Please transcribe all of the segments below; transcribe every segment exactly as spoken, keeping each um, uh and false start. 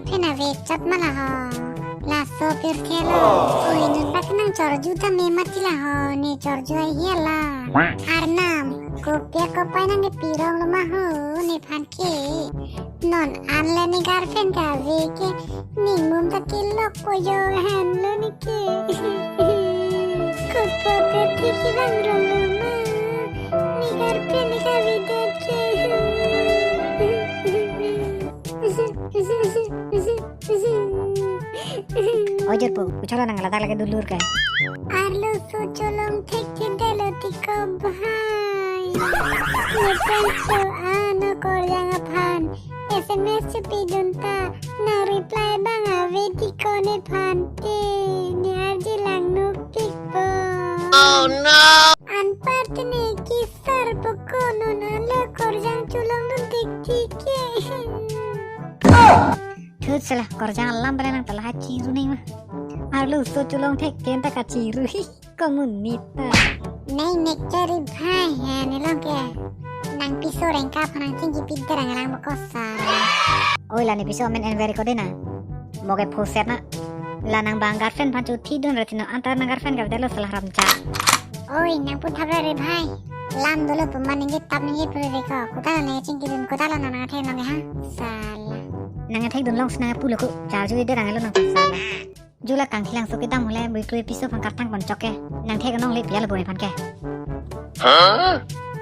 Phen ave chot ma la ho. Laso pirthe lo. Oi, non bak nangchorju tame mati la ho. Ne chorju ai hia la. Arnam, kopi akopai nangkepirong lo ma ho nephan ke. Non anle ne girlfriend kave ke, ning mum ta kelok po jo henlo ne ke. Kopi apirthe kevang rong lo ma. Ne girlfriend ne kavedet ke. Oi, jorpo, kuchalo nang ladak lake dulur ke. Arloso cholong thekthe detlo tiko bhai. Nephan so ano Korjang aphan S M S chepidun ta, nang reply abang ave tiko nephan te, ne arje langnopikpo. Oh no! Anpar te ne kesar po ko, non anle Korjang cholongdun thekthe ke. Thut sela, Korjang alam pale nang ta la chiru neng ma. Arloso cholong thekthe ta kachiru hi, komunita. Neng nek chari bhai, ha, ne long ke. Nang piso rengka aphan nangchingki pidar nang lang bokosar. Oi, la ne piso amen enveri ko de na. Mo ke phoset na. La nang bang girlfriend aphan chuthi dun rati no, antar nang girlfriend kavedet lo sela haram cha. Oi, nang pu thap ra re bhai. Lam dolo pu ma ningje tap ningje phure re ko. Kotalo nangchingki dun, kotalo nang nangthek nang ha. Sala. Nangthekdun long si nang pulo ko. Charju de rang lo nang sala. Jula kangkhilang so kedam hule bui klui piso aphan kartang pon chok ke. Nangthek nongle pi alo bui aphan ke.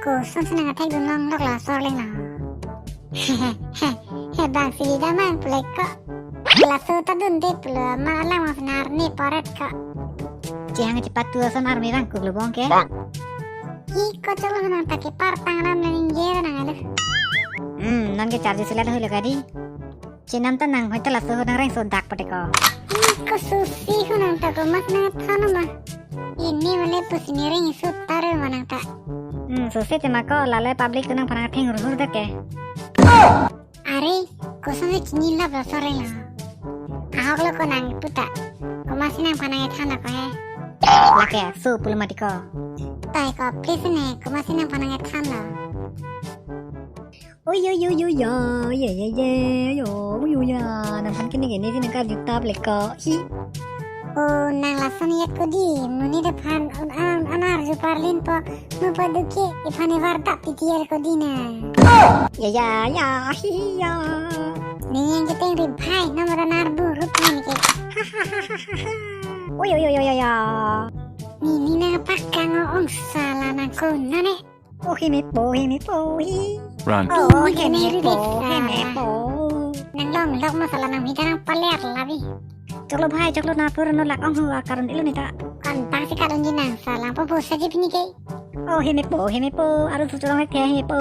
Kosonsi nangthekdun longlok la Sorling la. He bang sili damang pule ko. Laso ta dunde pulo ma alang mas nar ne paret ko. Chehang chepatu ason army rang kuk lo bong ke. Hi ko cholo nang ta kepar tang ram nang ningje nang alo. Hmm, nang ke charju sila dah hule kadi. Chenam ta nang hoi ta laso nang rengso dak pate ko. Ih, ko susi ho nang ta ko mas nang than ma. Ini male pusi ne rengso tar ma nang ta. Hmm, susi te ma ko lale public tu nangphan nangtheng hur hur dak ke. Are, kosonsi chinilap lo Sorling la. Ahok lo ko nang pu ta. Ko mas nangphan nangthan ko he. Lake so pulo mati ko. Tai ko please ne, ko mas nangphan nangthan lo. Oi, oi, oi, oi, ya, ya, ya, ya, ya, oi, oi, ya, nangphan kini kini si nang karju tap le ko. Hi. O, nang lason yat ko di, monit aphan un an, an arju parlin po, mo pa duke, iphan ivar tap P T R ko di na. Ya, ya, ya, hi, ya. Ning yang keteng ri bhai, nomor an arbu rup nang ke. Oi, oi, oi, oi, oi, ya. Ni, ni nang pakang o ong sala nang ko na ne. Oh, hi me po, hi me po, hi. Run. Oh, hi me po, hi me po. Nang longlok ma sala nang mita nang paler labi. Choklo bhai, choklo na pur no lak ong hu akaron ilo nita. Kan tang si kadon ji nang sala po po saji pini ke. Oh, hi me po, hi me po. Arloso cholong thekthe hi po.